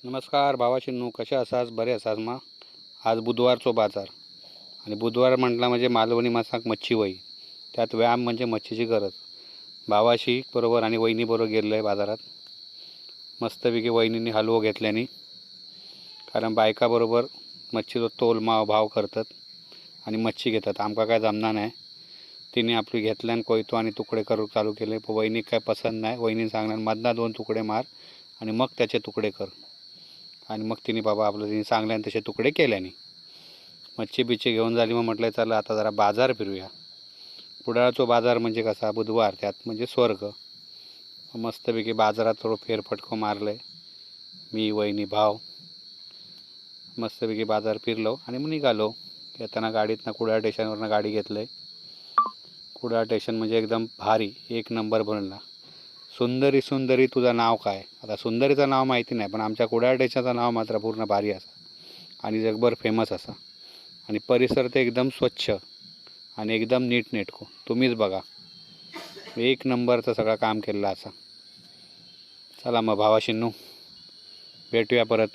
नमस्कार भावाशींनो, कशा आसात? बरे आसात मा? आज बुधवारचो बाजार आणि बुधवार म्हटला म्हणजे मालवणी माणसाक मच्छी वही, त्यात व्यायाम म्हणजे मच्छीची गरज. भावाशी बरोबर आणि वहिनी बरोबर गेलो आहे बाजारात. मस्तपैकी वहिनींनी हलवो घेतल्यानी, कारण बायकाबरोबर मच्छीचो तोल माव भाव करतात आणि मच्छी घेतात. आमका काय जमणार नाही. तिने आपली घेतल्यान कोयतो आणि तुकडे करू चालू केले. पण वहिनीक काय पसंत नाही. वहिनी सांगणार मधना 2 तुकडे मार आणि मग त्याचे तुकडे कर. आणि मग तिने बाबा आपलं तिने सांगल्यान तसे तुकडे केल्यानी मच्छी बिच्छी घेऊन झाली. मग म्हटलं चला आता जरा बाजार फिरूया. कुडाळचो बाजार म्हणजे कसा बुधवार, त्यात म्हणजे स्वर्ग. मस्तपैकी बाजारात थोडं फेरफटको मारलं मी, वहिनी, भाव. मस्तपैकी बाजार फिरलो आणि मग निघालो. येताना गाडीतनं कुडाळ स्टेशनवरनं गाडी घेतलं आहे. कुडाळ स्टेशन म्हणजे एकदम भारी, एक नंबर बनला. सुंदरी सुंदरी तुझं नाव काय? आता सुंदरीचं नाव माहिती नाही, पण आमच्या कुडाळ स्टेशनचं नाव मात्र पूर्ण भारी असा आणि जगभर फेमस असा. आणि परिसर ते एकदम स्वच्छ आणि एकदम नीटनेटको. तुम्हीच बघा, एक नंबरचं सगळं काम केलेलं असा. चला मग भावाशींनो, भेटूया परत.